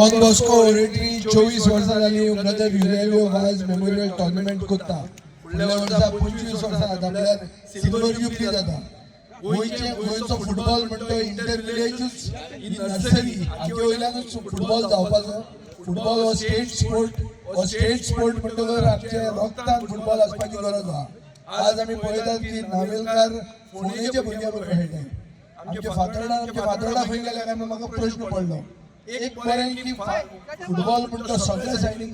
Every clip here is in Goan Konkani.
डॉन बॉस्को ओरेटरी 24 वर्सां जाली ब्रदर युलेलियो वाज मेमोरियल टोर्नामेंट करता. फुडल्या वर्सा 25 वर्सां जाता, म्हळ्यार सिल्वर जुबली जाता. गोंयचे गोंयचो फुटबॉल म्हणटा इंटर विलेजूच ही नर्सरी, हाचे वयल्यानूच फुटबॉल जावपाचो. फुटबॉल हो स्टेट स्पोर्ट. हो स्टेट स्पोर्ट म्हणटकर आमच्या रक्तान फुटबॉल आसपाची गरज आहा. आज आमी पळयतात की नावेलकार फोंडेचे भुरगे बरोबर खेळटात. आमच्या फातर्डा, आमच्या फातर्डा खंय गेले काय म्हणून म्हाका प्रश्न पडलो. एक बरें की फुटबॉल म्हणटा सगळ्या सायडीन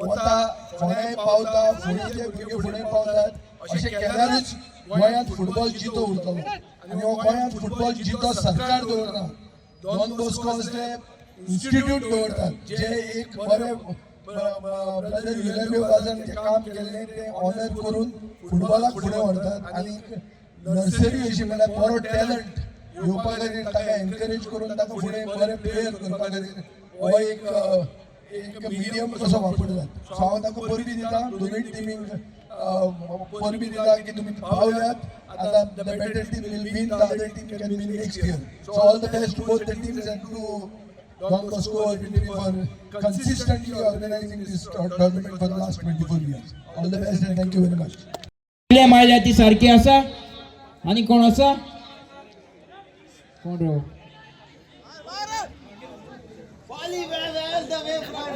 वता, फोंड्याय पावता, फोंडेचे भुरगे फुडें पावतात. अशें केल्यारूच गोंयांत फुटबॉल जितो उरतलो आनी हो गोंयांत फुटबॉल जितो सरकार दवरना, डॉन बॉस्को असले इन्स्टिट्यूट दवरतात, जे एक बरे ब्रदर युलेलियो वाजान जे काम केल्लें तें ऑनर करून फुटबॉलाक फुडें व्हरतात आनी नर्सरी अशी, म्हणल्यार बरो टॅलंट येवपा खातीर ताका एनकरेज करून ताका फुडें बरे प्लेयर करपा खातीर हो एक एक मिडियम कसो वापरतात. सो हांव ताका परबीं दिता, दोनूय टिमींक परबीं दिता की तुमी पावल्यात. आतां the better team will win, the other team can win next year. So all the best to both the teams and to Don Bosco Oratory for consistently organizing this tournament for the last 24 years. All the best and thank you very much. पयले मायल्या ती सारकी आसा. आनी कोण आसा? कोण रो? Poly all the way from.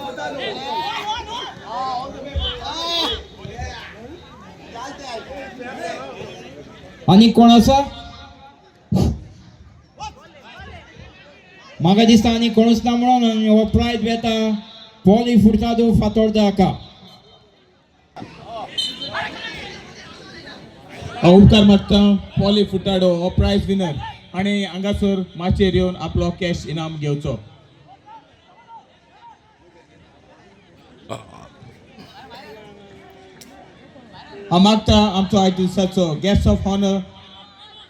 Ah, आनी कोण आसा? म्हाका दिसता आनी कोणूच ना म्हणून. आनी हो प्रायज वेता पॉली फुर्तादो, फातोर्दा हाका. हांव उपकार मागता पॉली फुटाडो हो प्रायज विनर आनी हांगासर माचयेर येवन आपलो कॅश इनाम घेवचो. हांव मागता आमचो आयज दिसाचो guest of honour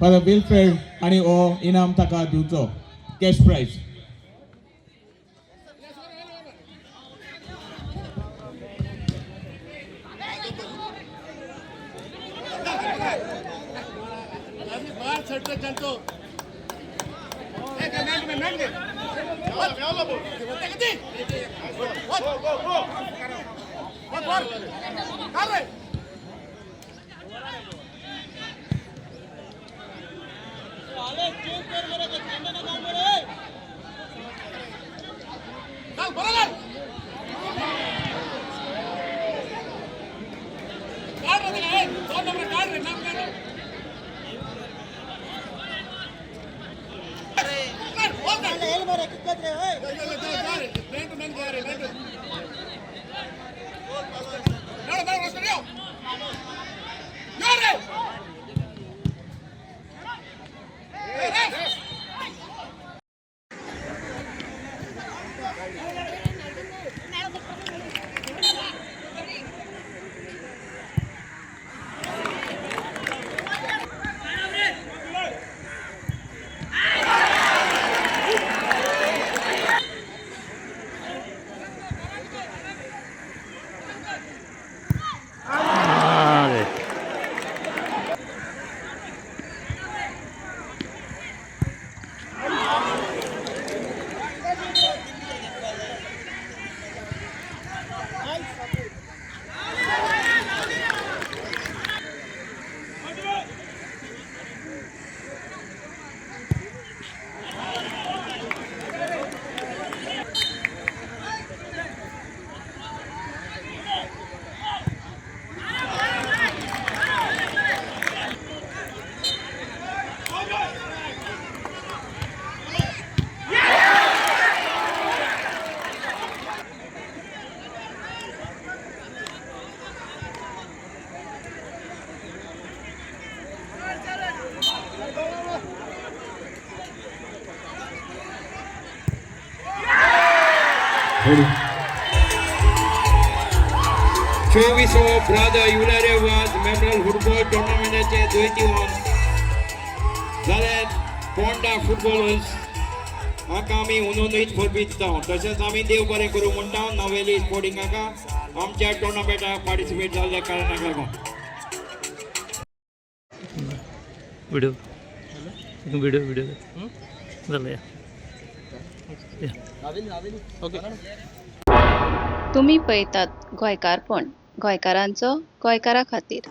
father Wilfred आनी हो इनाम ताका दिवचो, कॅश प्रायज. 24वो ब्रदर युलेलियो वाज मेमोरियल फुटबॉल टुर्नामेंटाचे जैतिवंत जाल्यार पोंडा फुटबॉलर्स हाका आमी उनोनीत परबीं दिता. तशेंच आमी देव बरें करूं म्हणटा नावेली स्पोर्टिंग हाका आमच्या टुर्नामेंटाक पार्टिसिपेट जाल्ल्या कारणाक लागून. व्हिडिओ, व्हिडिओ, व्हिडिओ जालें. ओके. तुमी पळयतात गोंयकारपण, गोंयकारांचो गोंयकारा खातीर.